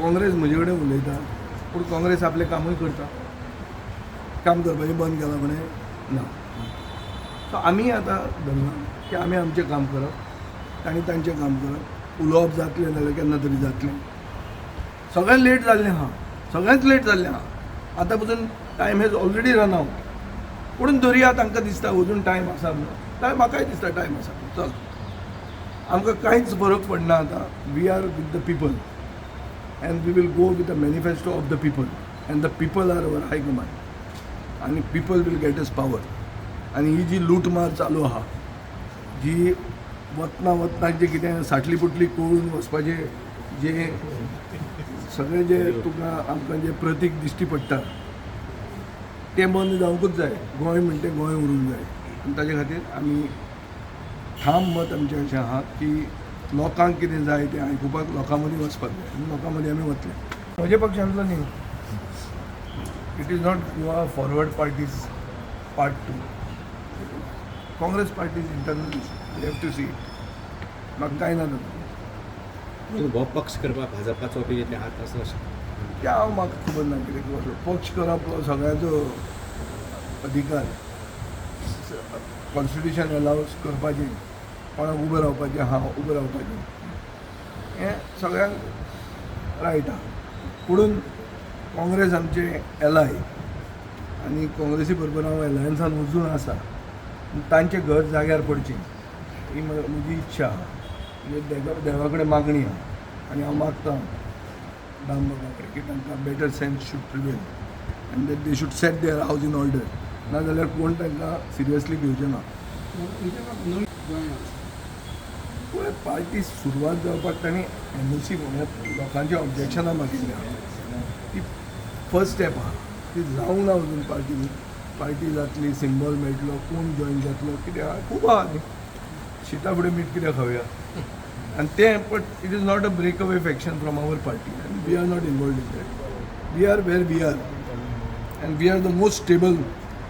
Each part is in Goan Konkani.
काँग्रेस म्हजे कडेन उलयता, पूण काँग्रेस आपलें कामूय करता. काम करपाचें बंद केलां कोणें? ना. सो आमी आतां धरलां की आमी आमचें काम करप, तांणी तांचें काम करप. उलोवप जातलें जाल्यार केन्ना तरी जातलें. सगळें लेट जाल्लें आहा, सगळेंच लेट जाल्लें आहा. आतां पसून time has already run out. पूण धरया तांकां दिसता अजून टायम आसा म्हणून, जाल्यार म्हाकाय दिसता टायम आसा. चल, आमकां कांयच फरक पडना आतां. We are with the people and we will go with the manifesto of the people, and the people are our high command आनी people will get us power. आनी ही जी लूटमार चालू आहा, जी वतना वतना जे कितें साटली पुटली कळून वचपाचें, जे सगळें जे तुका आमकां जे प्रतीक दिश्टी पडटा, तें बंद जावंकूच जाय. गोंय म्हणटे गोंय उरूंक जाय आनी ताजे खातीर आमी ठाम मत आमचें अशें आहा की लोकांक कितें जाय तें आयकुपाक लोकां मदीं वचपाक जाय आनी लोकां मदीं आमी वतले. म्हज्या पक्षांतलो न्ही. It is not Goa Forward Party's part two, Congress party's internal, they have to see it. म्हाका कांय ना तातूंत. हो पक्ष करपाक भाजपाचो बी कितें हात आसा अशें? तें हांव म्हाका खबर ना कितें कसो पक्ष करप हो सगळ्यांचो अधिकार. कॉन्स्टिट्युशन अलावज करपाचें. कोणाक उबें रावपाचें आहा, उबें रावपाचें, हें सगळ्यांक रायट आहा. पुणून काँग्रेस आमचे एलाय आनी काँग्रेसी बरोबर हांव एलायन्सान अजून आसा. तांचें घर जाग्यार पडचें ही म्हजी इच्छा आहा. म्हणजे देवा कडेन मागणी आहा आनी हांव मागता दामबाबा कडेन की तांकां better sense should prevail and that they should set their house in order. नाजाल्यार कोण तांकां सिरियसली घेवचे ना. पळय, पार्टी सुरवात जावपाक तांणी एनओसी म्हणल्यार लोकांची ऑब्जेक्शनां मागिल्लीं आहा. ती फर्स्ट स्टेप आहा, ती जावंक ना अजून. पार्टी पार्टी जातली, सिंबल मेळटलो, कोण जॉयन जातलो, कितें आहा, खूब आहा न्ही. शिता फुडें मीठ कित्याक खावया? आनी तें, but it is not a break away faction from our party and we are not involved in that. We are where we are and we are the most stable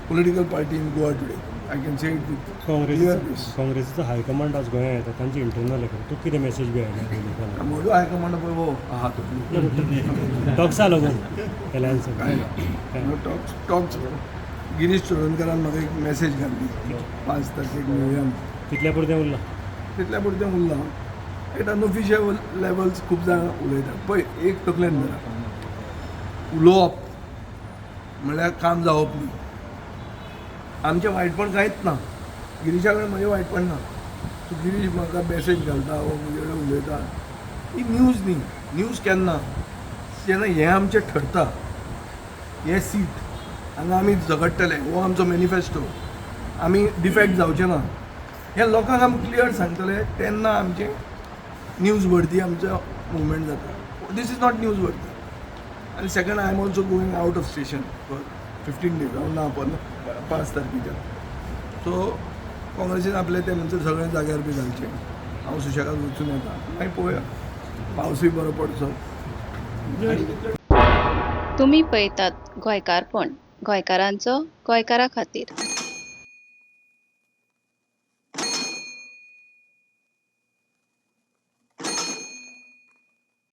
political party in Goa today. I can say it with clear काँग्रेसीचो this. काँग्रेसीचो हायकमांड आज गोंयांत येता, तांची इंटरनल येता, तुका कितें मॅसेज बी आयल्या लोकांना? म्हजो हायकमांड पळय हो आहा तो. टॉक्सा लागून एलायन्स? काय ना, टॉक्स टॉक्स. गिरीश चोडणकरान म्हाका एक मॅसेज घाल्ली, 5 तारखेक मेळुया म्हणून. तितल्या पुरतें उरलां? तितल्या पुरतें उरलां. एट अनऑफिशियल लेवल्स खूब जाणां उलयतात. पळय, एक तकलेन धरा, उलोवप म्हणल्यार काम जावप न्ही. आमचें वायटपण कांयच ना. गिरीशा कडेन म्हजें वायटपण ना. सो गिरीश म्हाका मॅसेज घालता वो म्हजे कडेन उलयता, ही न्यूज न्ही. न्यूज केन्ना? जेन्ना हें आमचें ठरता, हें सीट हांगा आमी झगडटले, हो आमचो मॅनिफेस्टो, आमी डिफेक्ट जावचे ना, हें लोकांक आमी क्लियर सांगतले, तेन्ना आमचें न्यूज वर्दी आमचो मुवमेंट जाता. This is not news worthy. आनी second, I am also going out of station for 15 days. हांव ना 5 तारखेच्या. सो काँग्रेसीन आपलें तें म्हणसर सगळें जाग्यार बी घालचें. हांव सुशेगाद वचून येता. मागीर पळोवया, पावसूय बरो पडचो. तुमी पळयतात गोंयकारपण, गोंयकारांचो गोंयकारा खातीर.